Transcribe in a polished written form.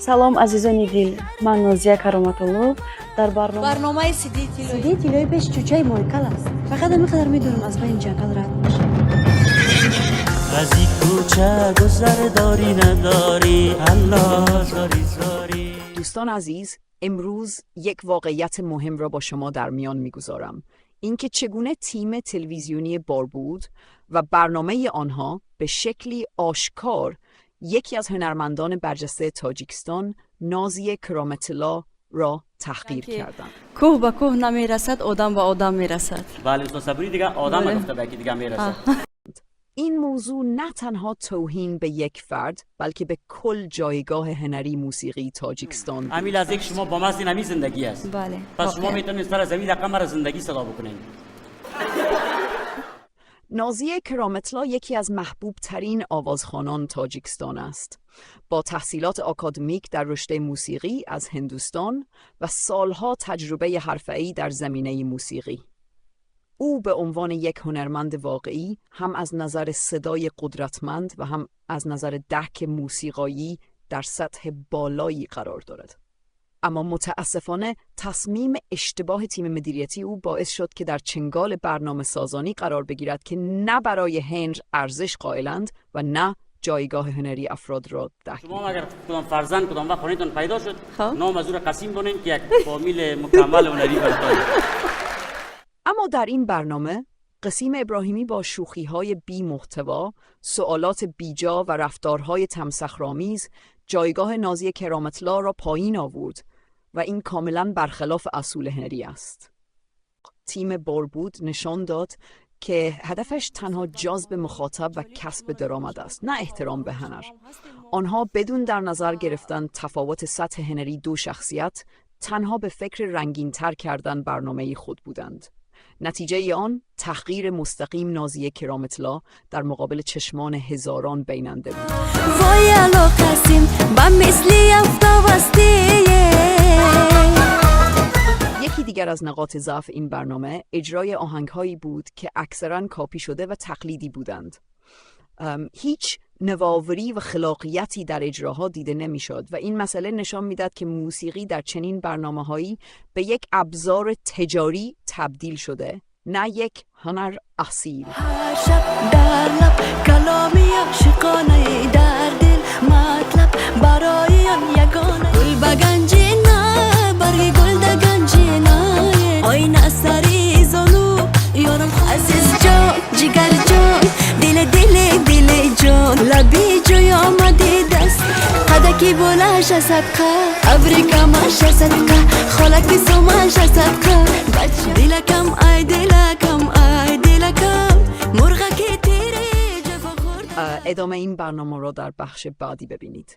Салом, азизони дил, ман Нозия Кароматулло дар барнома Барномаи сидии тиллоӣ. Сидии тиллоӣ пеши чӯчаи мойкал аст. Фақат ҳамин қадар медонам, аз байни ҷангал рад мешавам. Аз ин кӯча гузар дорӣ, надорӣ, аллоҳ, зорӣ зорӣ. دوستان عزیز، امروز یک واقعیت مهم را با شما در میان میگذارم. اینکه چگونه تیم تلویزیونی باربود و برنامه آنها به شکلی آشکار یکی از هنرمندان برجسته تاجیکستان، نازیه کرامتلا را تحقیر کردند. Кӯҳ ба кӯҳ намерасад, одам ба одам мерасад. Бале, устод Сабурӣ дига одам гуфта, ба яки дига мерасад. این موضوع نه تنها توهین به یک فرد، بلکه به کل جایگاه هنری موسیقی تاجیکستان بود. ҳамин лаҳза ки шумо бо ма ҳастин, ҳамин зиндагӣ аст. Бале. Пас шумо Воқеан. метавонед сар аз ҳамин рақам мара зиндагӣ садо бикунед. نازیه کرامتلا یکی از محبوب ترین آوازخوانان تاجیکستان است. با تحصیلات آکادمیک در رشته موسیقی از هندوستان و سالها تجربه حرفه‌ای در زمینه موسیقی. او به عنوان یک هنرمند واقعی، هم از نظر صدای قدرتمند و هم از نظر درک موسیقایی در سطح بالایی قرار دارد. اما متاسفانه تصمیم اشتباه تیم مدیریتی او باعث شد که در چنگال برنامه سازانی قرار بگیرد که نه برای هنر ارزش قائلند و نه جایگاه هنری افراد را درک شما اگر کدام فرزند کدام وقت خانهتان پیدا شد، خب. نام از او را قسیم بانین که یک فامیل مکمل هنری براتان. اما در این برنامه قسیم ابراهیمی با شوخی‌های بی محتوا، سوالات بیجا و رفتارهای تمسخرآمیز جایگاه نازیه کرامتلا را پایین آورد و این کاملا برخلاف اصول هنری است. تیم باربود نشان داد که هدفش تنها جذب مخاطب و کسب درآمد است، نه احترام به هنر. آنها بدون در نظر گرفتن تفاوت سطح هنری دو شخصیت، تنها به فکر رنگینتر کردن برنامه خود بودند. نتیجه آن تحقیر مستقیم نازیه کرامتلا در مقابل چشمان هزاران بیننده بود. Вой ало, Қасим, ба мисли афтобастие. یکی دیگر از نقاط ضعف این برنامه اجرای آهنگهایی بود که اکثرا کاپی شده و تقلیدی بودند. هیچ نوآوری و خلاقیتی در اجراها دیده نمیشد و این مسئله نشان میداد که موسیقی در چنین برنامه‌هایی به یک ابزار تجاری تبدیل شده، نه یک هنر اصیل. Ҳар шаб дар лаб каломи ошиқонаи, дар дил матлаб барои он ягона гул ба ганҷина, барги гул да ганҷина, ойна сари зону ёрам. Азизҷон, ҷигарҷон, дили дили дили ҷон, лаби ҷӯй омади даст, қадаки болаша садқа, абри камаша садқа, холаки сомаша садқа. Дилакам, ай дилакам, ай дилакам, мурғаки тири ҷафо хӯрд. ادامه این برنامه را در بخش بعدی ببینید.